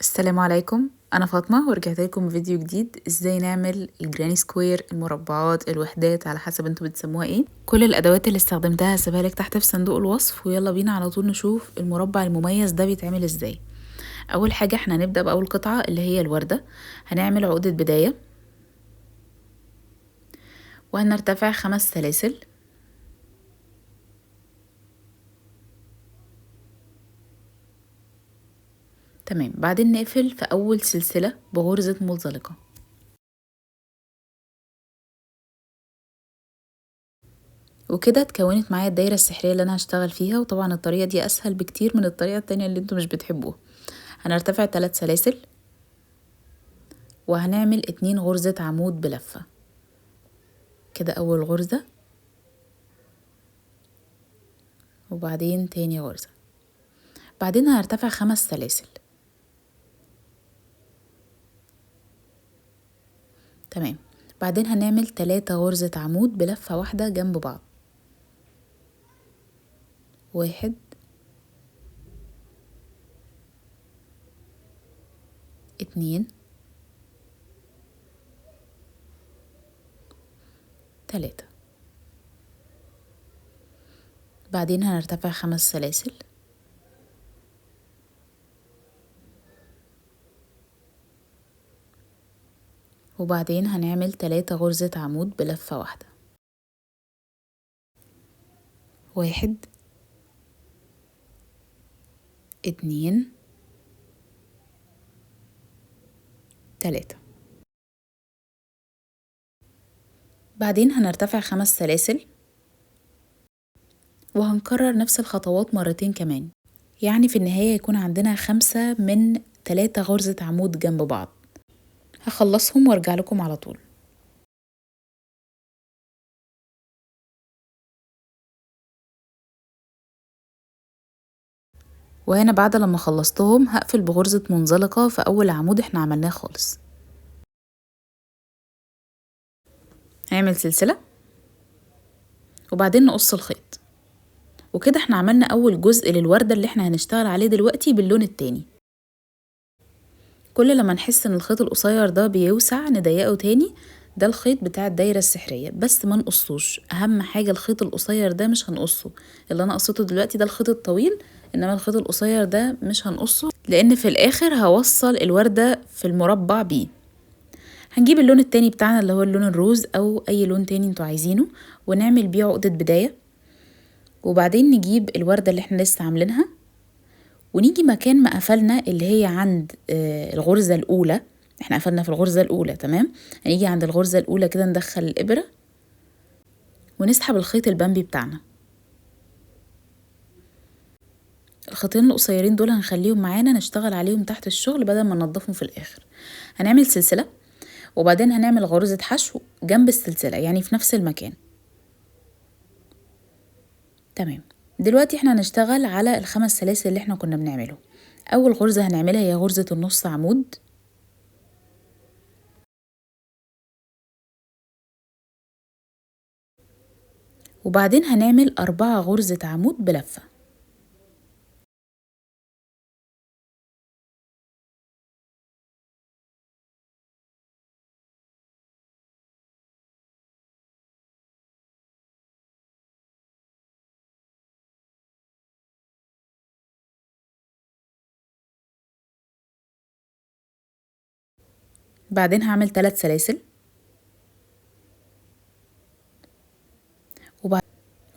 السلام عليكم، انا فاطمة ورجعت لكم فيديو جديد ازاي نعمل ال granny square، المربعات، الوحدات، على حسب انتوا بتسموها ايه. كل الادوات اللي استخدمتها هسيبها لك تحت في صندوق الوصف، ويلا بينا على طول نشوف المربع المميز ده بيتعمل ازاي. اول حاجة احنا هنبدا باول قطعه اللي هي الورده. هنعمل عقده بداية وهنرتفع 5 سلاسل، تمام. بعدين نقفل في اول سلسلة بغرزة منزلقة. وكده اتكونت معايا الدايرة السحرية اللي انا هشتغل فيها، وطبعا الطريقة دي اسهل بكتير من الطريقة التانية اللي انتوا مش بتحبوها. هنرتفع 3 سلاسل وهنعمل 2 غرزة عمود بلفة كده، اول غرزة وبعدين تاني غرزة، بعدين هنرتفع 5 سلاسل، تمام. بعدين هنعمل 3 غرزة عمود بلفة واحدة جنب بعض، 1 2 3. بعدين هنرتفع 5 سلاسل وبعدين هنعمل 3 غرزة عمود بلفة واحدة، 1 2 3. بعدين هنرتفع 5 سلاسل وهنكرر نفس الخطوات مرتين كمان، يعني في النهاية يكون عندنا 5 من 3 غرزة عمود جنب بعض. هخلصهم وارجع لكم على طول. وهنا بعد لما خلصتهم هقفل بغرزة منزلقة في اول عمود احنا عملناه خالص. هنعمل سلسلة وبعدين نقص الخيط، وكده احنا عملنا اول جزء للوردة اللي احنا هنشتغل عليه دلوقتي باللون التاني. كل لما نحس ان الخيط القصير ده بيوسع نضيقه تاني، ده الخيط بتاع الدايرة السحرية، بس ما نقصوش. اهم حاجة الخيط القصير ده مش هنقصه، اللي انا قصيته دلوقتي ده الخيط الطويل، انما الخيط القصير ده مش هنقصه لان في الاخر هوصل الوردة في المربع بيه. هنجيب اللون التاني بتاعنا اللي هو اللون الروز او اي لون تاني انتوا عايزينه، ونعمل بيه عقدة بداية، وبعدين نجيب الوردة اللي احنا لسه عاملينها ونيجي مكان ما قفلنا اللي هي عند الغرزة الأولى. احنا قفلنا في الغرزة الأولى، تمام. هنيجي عند الغرزة الأولى كده ندخل الإبرة ونسحب الخيط البامبي بتاعنا. الخيطين القصيرين دول هنخليهم معانا نشتغل عليهم تحت الشغل بدل ما ننضفهم في الآخر. هنعمل سلسلة وبعدين هنعمل غرزة حشو جنب السلسلة، يعني في نفس المكان، تمام. دلوقتي احنا هنشتغل على ال5 سلاسل اللي احنا كنا بنعمله. اول غرزة هنعملها هي غرزة النص عمود، وبعدين هنعمل 4 غرزة عمود بلفة. بعدين هعمل 3 سلاسل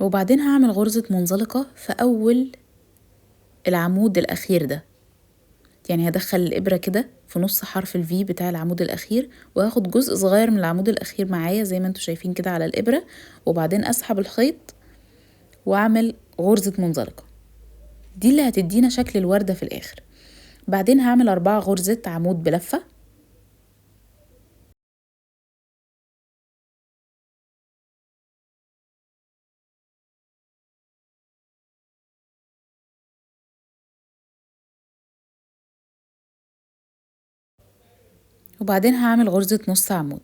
وبعدين هعمل غرزة منزلقة في أول العمود الأخير ده، يعني هدخل الإبرة كده في نص حرف الفي بتاع العمود الأخير، وهاخد جزء صغير من العمود الأخير معايا زي ما انتوا شايفين كده على الإبرة، وبعدين أسحب الخيط وأعمل غرزة منزلقة. دي اللي هتدينا شكل الوردة في الآخر. بعدين هعمل 4 غرزة عمود بلفة، وبعدين هعمل غرزة نص عمود،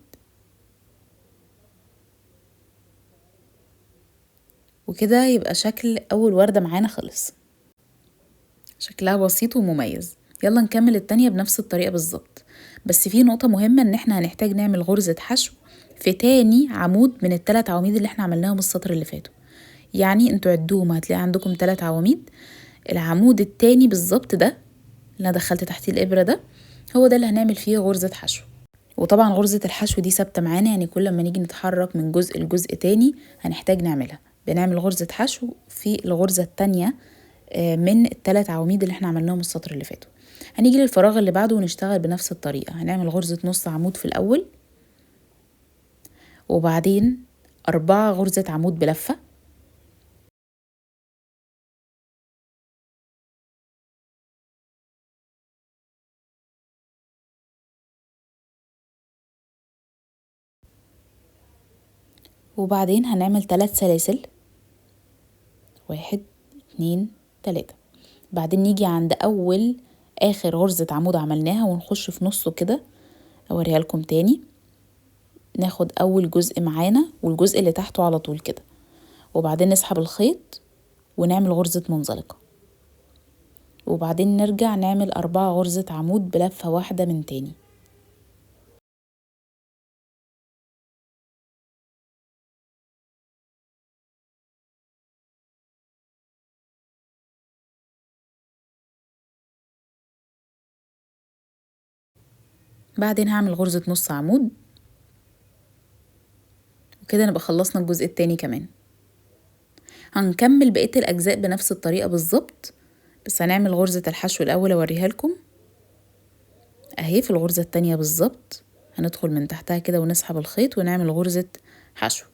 وكده يبقى شكل أول وردة معانا خلص. شكلها بسيط ومميز. يلا نكمل التانية بنفس الطريقة بالظبط، بس في نقطة مهمة ان احنا هنحتاج نعمل غرزة حشو في تاني عمود من التلات عواميد اللي احنا عملناهم السطر اللي فاتوا. يعني انتوا عدوهم هتلاقي عندكم 3 عواميد. العمود التاني بالظبط ده اللي انا دخلت تحتيه الابرة ده هو ده اللي هنعمل فيه غرزة حشو. وطبعا غرزة الحشو دي ثابتة معانا، يعني كل ما نيجي نتحرك من جزء لجزء تاني هنحتاج نعملها. بنعمل غرزة حشو في الغرزة التانية من التلات عواميد اللي احنا عملناهم السطر اللي فاتوا. هنيجي للفراغ اللي بعده ونشتغل بنفس الطريقة. هنعمل غرزة نص عمود في الأول، وبعدين 4 غرزة عمود بلفة، وبعدين هنعمل 3 سلاسل، 1 2 3. بعدين نيجي عند أول آخر غرزة عمود عملناها ونخش في نصه كده، أوريها لكم تاني. ناخد أول جزء معانا والجزء اللي تحته على طول كده، وبعدين نسحب الخيط ونعمل غرزة منزلقة، وبعدين نرجع نعمل 4 غرزة عمود بلفة واحدة من تاني. بعدين هعمل غرزة نص عمود، وكده نبقى خلصنا الجزء التاني كمان. هنكمل بقية الأجزاء بنفس الطريقة بالظبط، بس هنعمل غرزة الحشو الأول أوريها لكم أهي. في الغرزة التانية بالظبط هندخل من تحتها كده ونسحب الخيط ونعمل غرزة حشو.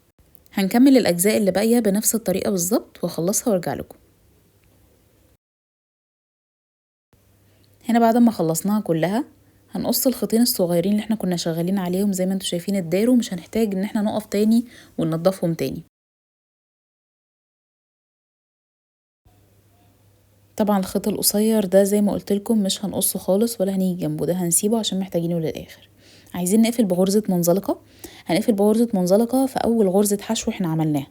هنكمل الأجزاء اللي باقية بنفس الطريقة بالظبط وأخلصها وأرجع لكم. هنا بعد ما خلصناها كلها هنقص الخيطين الصغيرين اللي احنا كنا شغالين عليهم زي ما انتوا شايفين الدايرو، مش هنحتاج ان احنا نقف تاني وننضفهم تاني. طبعا الخيط القصير ده زي ما قلت لكم مش هنقصه خالص ولا هنيجي جنبه، ده هنسيبه عشان محتاجينه للاخر. عايزين نقفل بغرزة منزلقة، هنقفل بغرزة منزلقة في اول غرزة حشو احنا عملناها.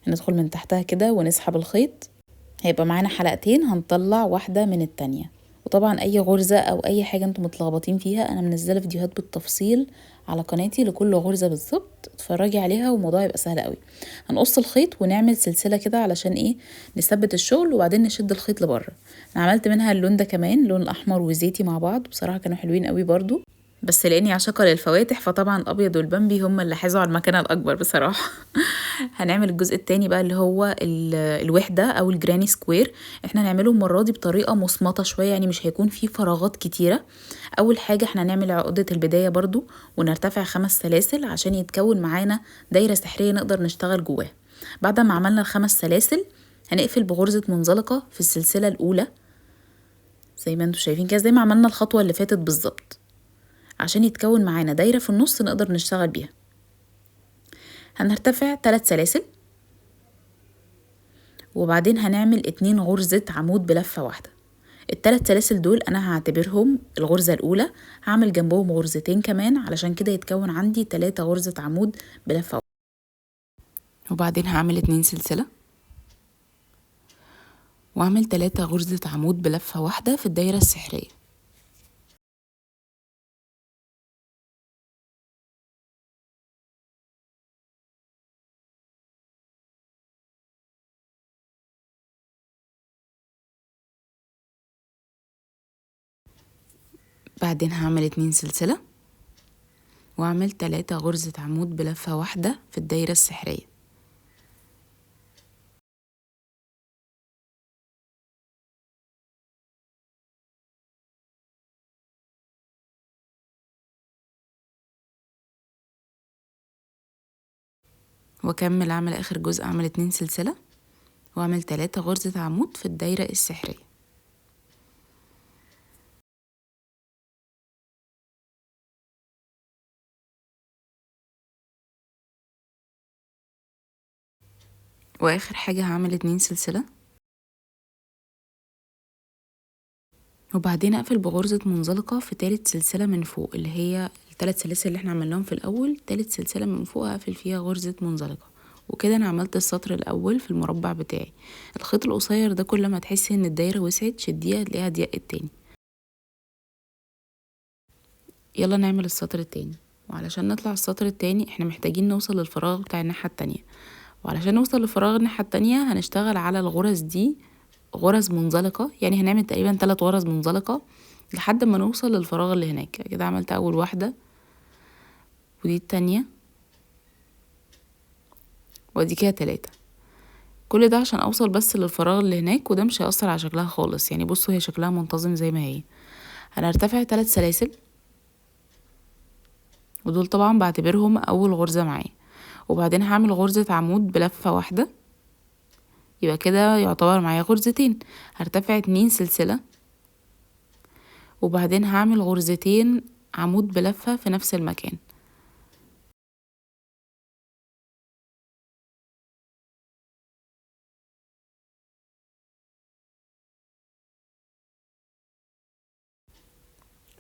هندخل من تحتها كده ونسحب الخيط، هيبقى معانا حلقتين هنطلع واحدة من التانية. وطبعا اي غرزة او اي حاجة انتم متلخبطين فيها انا منزلة فيديوهات بالتفصيل على قناتي لكل غرزة بالظبط، اتفرجي عليها والموضوع يبقى سهل قوي. هنقص الخيط ونعمل سلسلة كده علشان ايه نثبت الشغل، وبعدين نشد الخيط لبره. انا عملت منها اللون ده كمان، لون الاحمر وزيتي مع بعض، بصراحة كانوا حلوين قوي برضو، بس لاني عاشقة للفواتح فطبعا الابيض والبامبي هم اللي حازوا على المكانة الاكبر بصراحة. هنعمل الجزء التاني بقى اللي هو الوحدة او ال granny square. احنا هنعمله المرة دي بطريقة مصمتة شوية، يعني مش هيكون فيه فراغات كتيرة. اول حاجة احنا هنعمل عقدة البداية برضو ونرتفع 5 سلاسل عشان يتكون معانا دايرة سحرية نقدر نشتغل جواها. بعد ما عملنا ال5 سلاسل هنقفل بغرزة منزلقة في السلسلة الاولى زي ما انتم شايفين كده، زي ما عملنا الخطوة اللي فاتت بالظبط، عشان يتكون معانا دايرة في النص نقدر نشتغل بيها. هنرتفع 3 سلاسل وبعدين هنعمل 2 غرزة عمود بلفة واحدة. ال3 سلاسل دول انا هعتبرهم الغرزة الاولى، هعمل جنبهم غرزتين كمان علشان كده يتكون عندي 3 غرزة عمود بلفة واحدة. وبعدين هعمل 2 سلسلة واعمل 3 غرزة عمود بلفة واحدة في الدايرة السحرية. بعدين هعمل 2 سلسلة واعمل 3 غرزة عمود بلفة واحدة في الدايرة السحرية. واكمل اعمل اخر جزء، اعمل 2 سلسلة واعمل 3 غرزة عمود في الدايرة السحرية. واخر حاجة هعمل 2 سلسلة وبعدين اقفل بغرزة منزلقة في تالت سلسلة من فوق، اللي هي التلات سلاسل اللي احنا عملناهم في الاول، تالت سلسلة من فوق هقفل فيها غرزة منزلقة. وكده انا عملت السطر الاول في المربع بتاعي. الخيط القصير ده كل ما تحسي ان الدايرة وسعت شديها هتلاقيها ضيقت تاني. يلا نعمل السطر التاني. وعلشان نطلع السطر التاني احنا محتاجين نوصل للفراغ بتاع الناحية التانية، وعلشان نوصل لفراغ الناحية التانية هنشتغل على الغرز دي غرز منزلقة، يعني هنعمل تقريبا 3 غرز منزلقة لحد ما نوصل للفراغ اللي هناك. كده عملت اول واحدة، ودي التانية، ودي كده 3. كل ده عشان اوصل بس للفراغ اللي هناك، وده مش هيأثر على شكلها خالص. يعني بصوا هي شكلها منتظم زي ما هي. هنرتفع 3 سلاسل، ودول طبعا بعتبرهم اول غرزة معايا، وبعدين هعمل غرزة عمود بلفة واحدة، يبقى كده يعتبر معايا غرزتين. هرتفع 2 سلسلة، وبعدين هعمل غرزتين عمود بلفة في نفس المكان.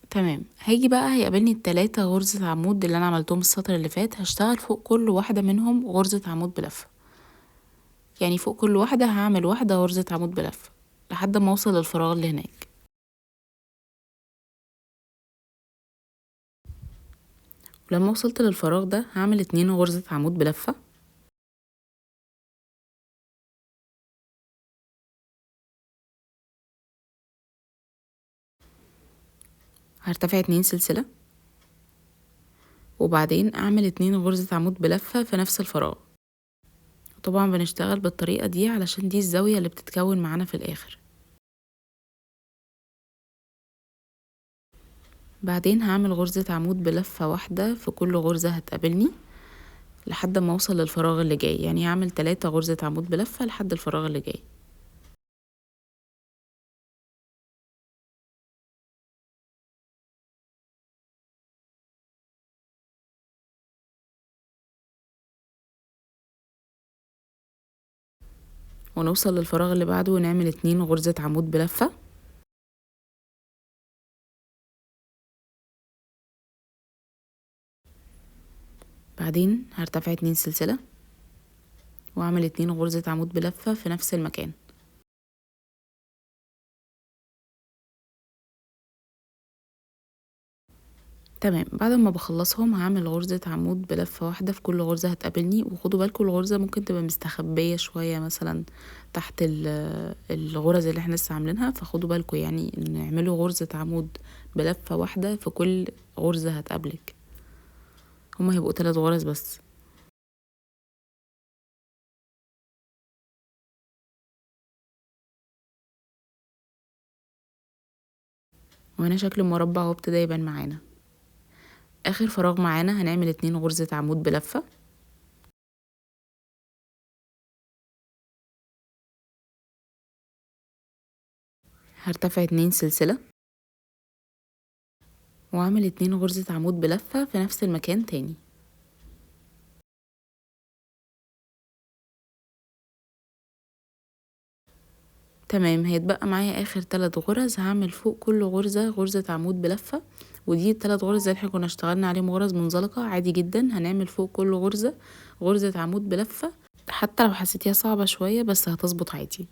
تمام. هاجي بقى هيقابلني ال3 غرزة عمود اللي انا عملتهم السطر اللي فات، هشتغل فوق كل واحدة منهم غرزة عمود بلفة، يعني فوق كل واحدة هعمل واحدة غرزة عمود بلفة لحد ما اوصل للفراغ اللي هناك. ولما وصلت للفراغ ده هعمل 2 غرزة عمود بلفة، هرتفع 2 سلسلة، وبعدين اعمل 2 غرزة عمود بلفة في نفس الفراغ. طبعا بنشتغل بالطريقة دي علشان دي الزاوية اللي بتتكون معانا في الاخر. بعدين هعمل غرزة عمود بلفة واحدة في كل غرزة هتقابلني لحد ما اوصل للفراغ اللي جاي، يعني هعمل 3 غرزة عمود بلفة لحد الفراغ اللي جاي. ونوصل للفراغ اللي بعده ونعمل 2 غرزة عمود بلفة، بعدين هرتفع 2 سلسلة واعمل 2 غرزة عمود بلفة في نفس المكان. تمام. بعد ما بخلصهم هعمل غرزة عمود بلفة واحدة في كل غرزة هتقابلني، وخدوا بالكم الغرزة ممكن تبقى مستخبية شوية مثلا تحت الغرز اللي احنا لسه عاملينها، فخدوا بالكم يعني نعملوا غرزة عمود بلفة واحدة في كل غرزة هتقابلك. هما هيبقوا 3 غرز بس. وهنا شكل المربع اهو ابتدى يبان معانا. اخر فراغ معانا هنعمل 2 غرزة عمود بلفة، هرتفع 2 سلسلة واعمل 2 غرزة عمود بلفة في نفس المكان تاني. تمام. هيتبقى معايا اخر 3 غرز، هعمل فوق كل غرزة غرزة عمود بلفة، ودي ال3 غرز اللي احنا كنا اشتغلنا عليهم غرز منزلقة عادي جدا. هنعمل فوق كل غرزة غرزة عمود بلفة، حتى لو حسيتيها صعبة شوية بس هتظبط عادي.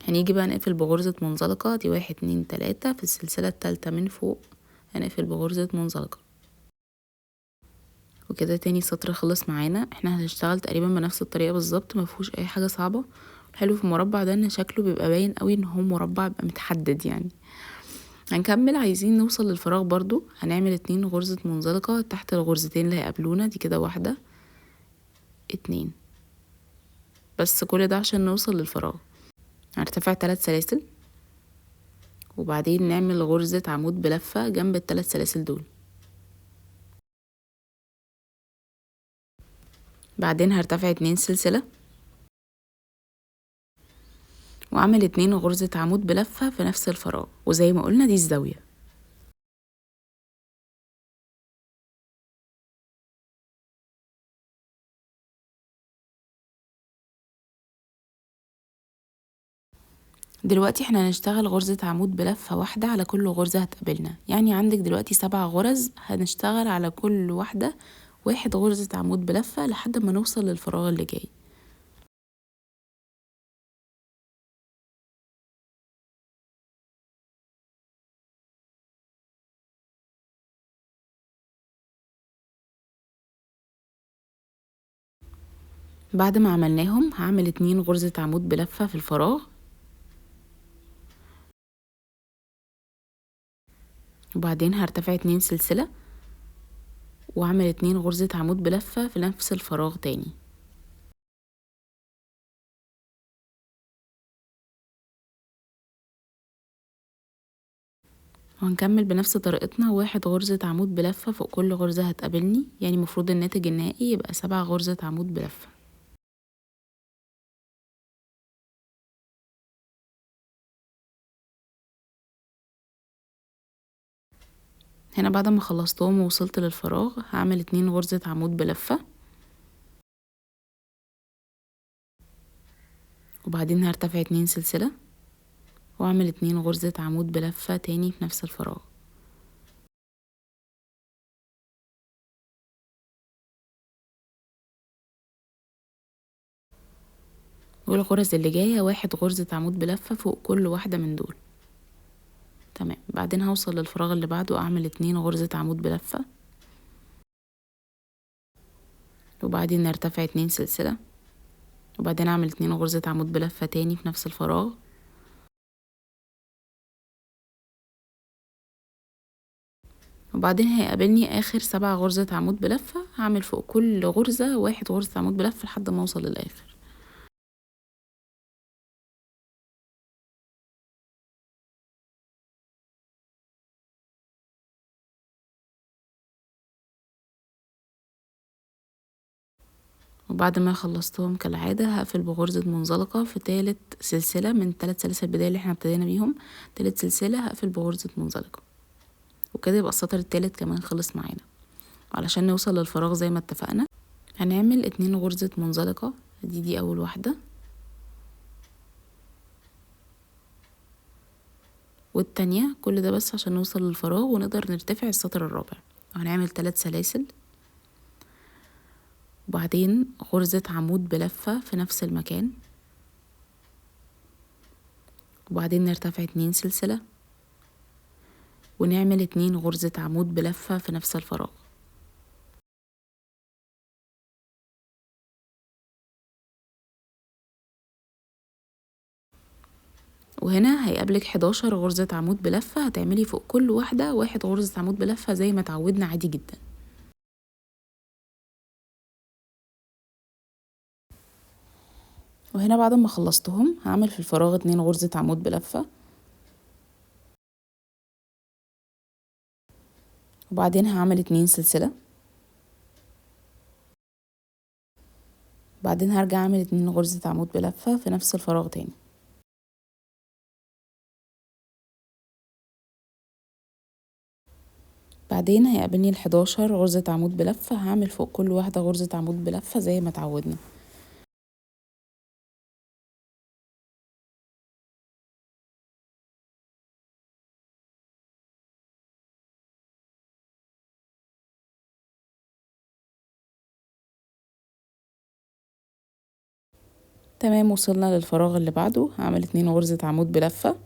هنيجي بقى نقفل بغرزة منزلقة، دي 1 2 3 في السلسلة التالتة من فوق هنقفل بغرزة منزلقة. وكده تاني سطر خلص معانا. احنا هنشتغل تقريبا بنفس الطريقة بالظبط، ما فيهوش اي حاجة صعبة. الحلو في المربع ده ان شكله بيبقى باين قوي ان هو مربع، بيبقى متحدد يعني. هنكمل، عايزين نوصل للفراغ برضو، هنعمل 2 غرزة منزلقة تحت الغرزتين اللي هيقابلونا، دي كده 1 2 بس، كل ده عشان نوصل للفراغ. هنرتفع 3 سلاسل وبعدين نعمل غرزة عمود بلفة جنب ال3 سلاسل دول. بعدين هرتفع 2 سلسلة واعمل 2 غرزة عمود بلفة في نفس الفراغ، وزي ما قلنا دي الزاوية. دلوقتي احنا هنشتغل غرزة عمود بلفة واحدة على كل غرزة هتقابلنا، يعني عندك دلوقتي 7 غرز هنشتغل على كل واحدة 1 غرزة عمود بلفة لحد ما نوصل للفراغ اللي جاي. بعد ما عملناهم هعمل 2 غرزة عمود بلفة في الفراغ، وبعدين هرتفع 2 سلسلة واعمل 2 غرزة عمود بلفة في نفس الفراغ تاني. وهنكمل بنفس طريقتنا، 1 غرزة عمود بلفة فوق كل غرزة هتقابلني، يعني المفروض الناتج النهائي يبقى 7 غرزة عمود بلفة. هنا بعد ما خلصتهم ووصلت للفراغ هعمل 2 غرزة عمود بلفة، وبعدين هرتفع 2 سلسلة واعمل 2 غرزة عمود بلفة تاني في نفس الفراغ. والغرز اللي جاية 1 غرزة عمود بلفة فوق كل واحدة من دول. تمام. بعدين هوصل للفراغ اللي بعده اعمل 2 غرزة عمود بلفة، وبعدين ارتفع 2 سلسلة، وبعدين اعمل 2 غرزة عمود بلفة تاني في نفس الفراغ. وبعدين هيقابلني اخر 7 غرزة عمود بلفة، هعمل فوق كل غرزة 1 غرزة عمود بلفة لحد ما اوصل للاخر. وبعد ما خلصتهم كالعادة هقفل بغرزة منزلقة في تالت سلسلة من 3 سلاسل البداية اللي احنا ابتدينا بيهم، تالت سلسلة هقفل بغرزة منزلقة، وكده يبقى السطر التالت كمان خلص معانا. علشان نوصل للفراغ زي ما اتفقنا هنعمل 2 غرزة منزلقة، دي اول واحدة، والتانية، كل ده بس عشان نوصل للفراغ ونقدر نرتفع السطر الرابع. وهنعمل 3 سلاسل، وبعدين غرزة عمود بلفة في نفس المكان، وبعدين نرتفع 2 سلسلة ونعمل 2 غرزة عمود بلفة في نفس الفراغ. وهنا هيقابلك 11 غرزة عمود بلفة، هتعملي فوق كل واحدة 1 غرزة عمود بلفة زي ما اتعودنا عادي جدا. وهنا بعد ما خلصتهم هعمل في الفراغ 2 غرزة عمود بلفة، وبعدين هعمل 2 سلسلة، بعدين هرجع اعمل 2 غرزة عمود بلفة في نفس الفراغ تاني. بعدين هيقابلني 11 غرزة عمود بلفة، هعمل فوق كل واحدة غرزة عمود بلفة زي ما اتعودنا. تمام، وصلنا للفراغ اللي بعده، هعمل 2 غرزة عمود بلفة،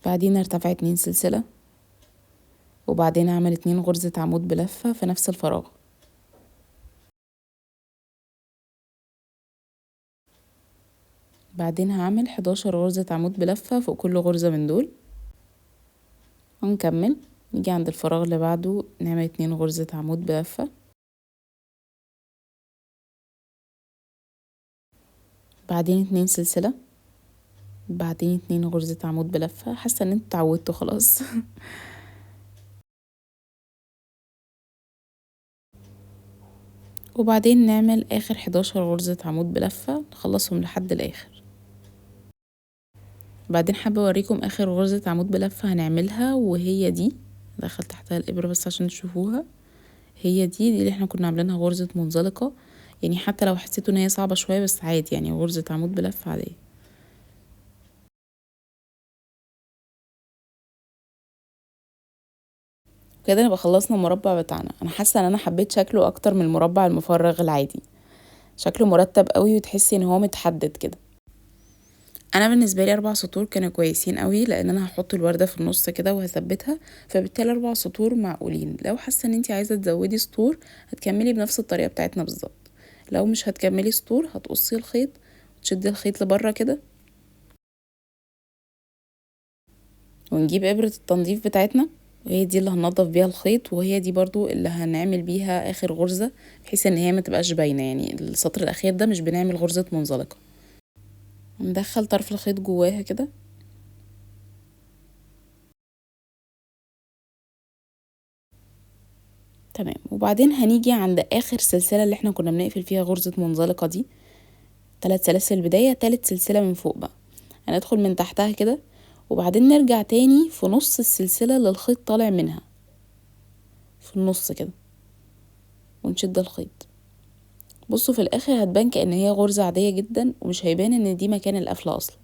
بعدين ارتفع 2 سلسلة، وبعدين اعمل 2 غرزة عمود بلفة في نفس الفراغ. بعدين هعمل 11 غرزة عمود بلفة فوق كل غرزة من دول، ونكمل نيجي عند الفراغ اللي بعده نعمل 2 غرزة عمود بلفة، بعدين 2 سلسلة، بعدين 2 غرزة عمود بلفة. حاسة ان انتوا اتعودتوا خلاص. وبعدين نعمل اخر 11 غرزة عمود بلفة، نخلصهم لحد الاخر. بعدين حابة اوريكم اخر غرزة عمود بلفة هنعملها، وهي دي، دخل تحتها الابرة بس عشان تشوفوها، هي دي اللي احنا كنا عاملينها غرزة منزلقة. يعني حتى لو حسيتوا ان هي صعبة شوية بس عادي، يعني غرزة عمود بلفة عادية. كده نبقى خلصنا المربع بتاعنا. انا حاسة ان انا حبيت شكله اكتر من المربع المفرغ العادي، شكله مرتب قوي وتحسي ان هو متحدد كده. انا بالنسبة لي 4 سطور كانوا كويسين قوي، لان انا هحط الورده في النص كده وهثبتها، فبالتالي 4 سطور معقولين. لو حاسه ان انتي عايزه تزودي سطور هتكملي بنفس الطريقة بتاعتنا بالظبط، لو مش هتكملي سطور هتقصي الخيط وتشدي الخيط لبره كده، ونجيب ابره التنظيف بتاعتنا وهي دي اللي هننظف بيها الخيط، وهي دي برضو اللي هنعمل بيها اخر غرزه بحيث ان هي ما تبقاش باينة، يعني السطر الاخير ده مش بنعمل غرزه منزلقه. ندخل طرف الخيط جواها كده، تمام. وبعدين هنيجي عند اخر سلسلة اللي احنا كنا بنقفل فيها غرزه منزلقه دي، 3 سلاسل البداية، 3 سلسلة من فوق بقى، هندخل من تحتها كده، وبعدين نرجع تاني في نص السلسلة اللي الخيط طالع منها في النص كده، ونشد الخيط. بصوا في الاخر هتبان كأن هي غرزة عادية جدا، ومش هيبان ان دي مكان القفلة اصلا.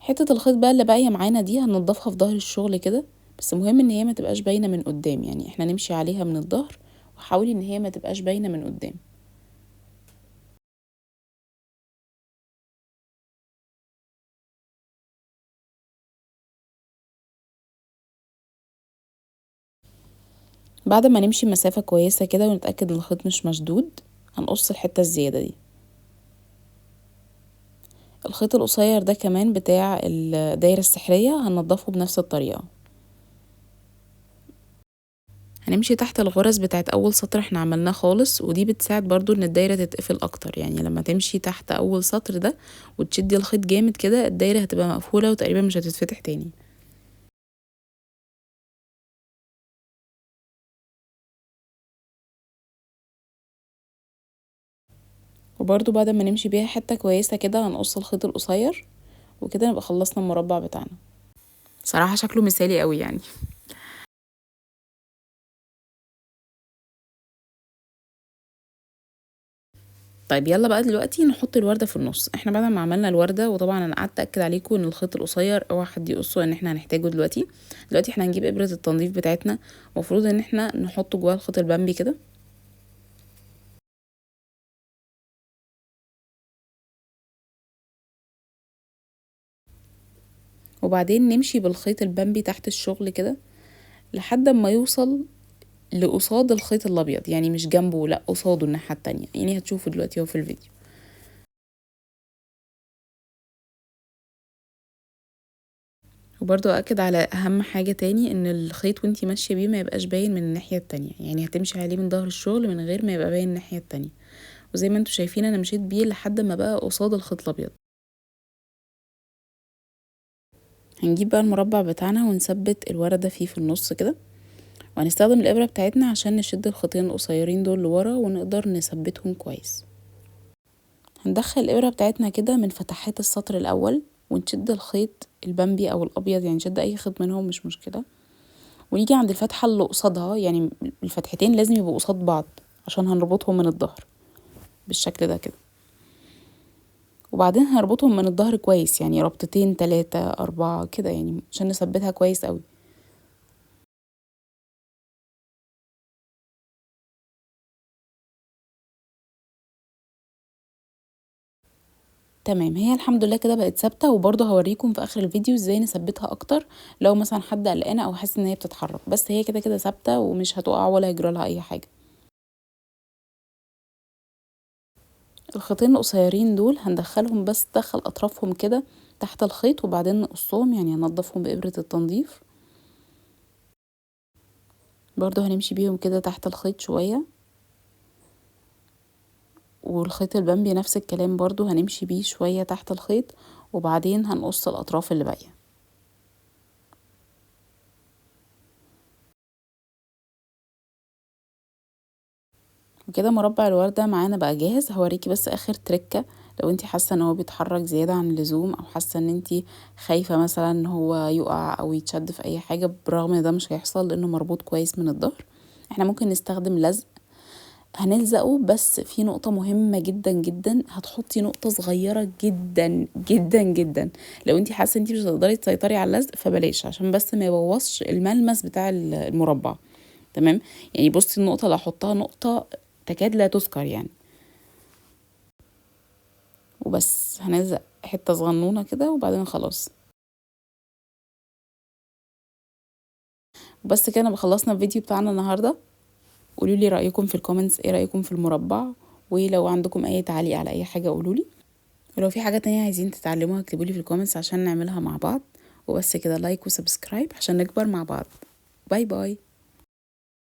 حتة الخيط بقى اللي باقية معانا دي هننضفها في ظهر الشغل كده، بس مهم ان هي ما تبقاش باينة من قدام، يعني احنا نمشي عليها من الظهر، وحاولي ان هي ما تبقاش باينة من قدام. بعد ما نمشي مسافة كويسة كده ونتأكد ان الخيط مش مشدود، هنقص الحتة الزيادة دي. الخيط القصير ده كمان بتاع الدايرة السحرية هننضفه بنفس الطريقة. هنمشي تحت الغرز بتاعت اول سطر احنا عملناه خالص، ودي بتساعد برضو ان الدايرة تتقفل اكتر، يعني لما تمشي تحت اول سطر ده وتشدي الخيط جامد كده الدايرة هتبقى مقفولة وتقريبا مش هتتفتح تاني. وبرضو بعد ما نمشي بيها حتة كويسة كده هنقص الخيط القصير، وكده نبقى خلصنا المربع بتاعنا. صراحة شكله مثالي قوي يعني. طيب يلا بقى دلوقتي نحط الوردة في النص. احنا بعد ما عملنا الوردة، وطبعا انا قعدت اكد عليكم ان الخيط القصير اوعى حد يقصه ان احنا هنحتاجه دلوقتي. دلوقتي احنا هنجيب ابرة التنظيف بتاعتنا، المفروض ان احنا نحطه جوه الخيط البامبي كده. وبعدين نمشي بالخيط البامبي تحت الشغل كده لحد ما يوصل لقصاد الخيط الابيض، يعني مش جنبه، لا قصاده الناحية التانية، يعني هتشوفوا دلوقتي اهو في الفيديو. وبرضو أأكد على أهم حاجة تاني، إن الخيط وانتي ماشية بيه ما يبقاش باين من الناحية التانية، يعني هتمشي عليه من ظهر الشغل من غير ما يبقى باين الناحية التانية. وزي ما انتوا شايفين أنا مشيت بيه لحد ما بقى قصاد الخيط الأبيض. هنجيب بقى المربع بتاعنا ونثبت الوردة فيه في النص كده، وهنستخدم الإبرة بتاعتنا عشان نشد الخيطين القصيرين دول لورا ونقدر نثبتهم كويس. هندخل الإبرة بتاعتنا كده من فتحات السطر الأول ونشد الخيط البامبي أو الأبيض، يعني نشد أي خيط منهم مش مشكلة، ونيجي عند الفتحة اللي قصادها، يعني الفتحتين لازم يبقوا قصاد بعض عشان هنربطهم من الظهر بالشكل ده كده. وبعدين هنربطهم من الظهر كويس، يعني ربطتين 3 4 كده، يعني عشان نثبتها كويس قوي. تمام، هي الحمد لله كده بقت ثابتة. وبرضه هوريكم في اخر الفيديو ازاي نثبتها اكتر لو مثلا حد قلقانة او حاسس ان هي بتتحرك، بس هي كده كده ثابتة ومش هتقع ولا يجرى لها اي حاجة. الخيطين القصيرين دول هندخلهم بس دخل اطرافهم كده تحت الخيط، وبعدين نقصهم، يعني هنضفهم بابره التنظيف. برضه هنمشي بيهم كده تحت الخيط شوية. والخيط البامبي نفس الكلام، برضو هنمشي بيه شوية تحت الخيط، وبعدين هنقص الأطراف اللي باقية. وكده مربع الوردة معانا بقى جاهز. هوريكي بس آخر تركة لو انتي حاسة ان هو بيتحرك زيادة عن اللزوم، او حاسة ان انتي خايفة مثلا ان هو يقع او يتشد في اي حاجة، برغم ان ده مش هيحصل لانه مربوط كويس من الظهر. احنا ممكن نستخدم لزق، هنلزقه، بس في نقطة مهمة جدا جدا، هتحطي نقطة صغيرة جدا جدا جدا. لو انتي حاسة انتي مش هتقدري تسيطري على اللزق فبلاش، عشان بس ما يبوظش الملمس بتاع المربع. تمام، يعني بصي النقطة اللي هحطها نقطة تكاد لا تذكر يعني. وبس هنلزق حتة صغنونة كده وبعدين خلاص. وبس كده خلصنا الفيديو بتاعنا النهاردة. قولوا لي رأيكم في ال comments، ايه رأيكم في المربع، ولو عندكم اي تعليق على اي حاجة قولوا لي، ولو في حاجة تانية عايزين تتعلموها اكتبوا لي في ال comments عشان نعملها مع بعض. وبس كده، like و subscribe عشان نكبر مع بعض. bye bye.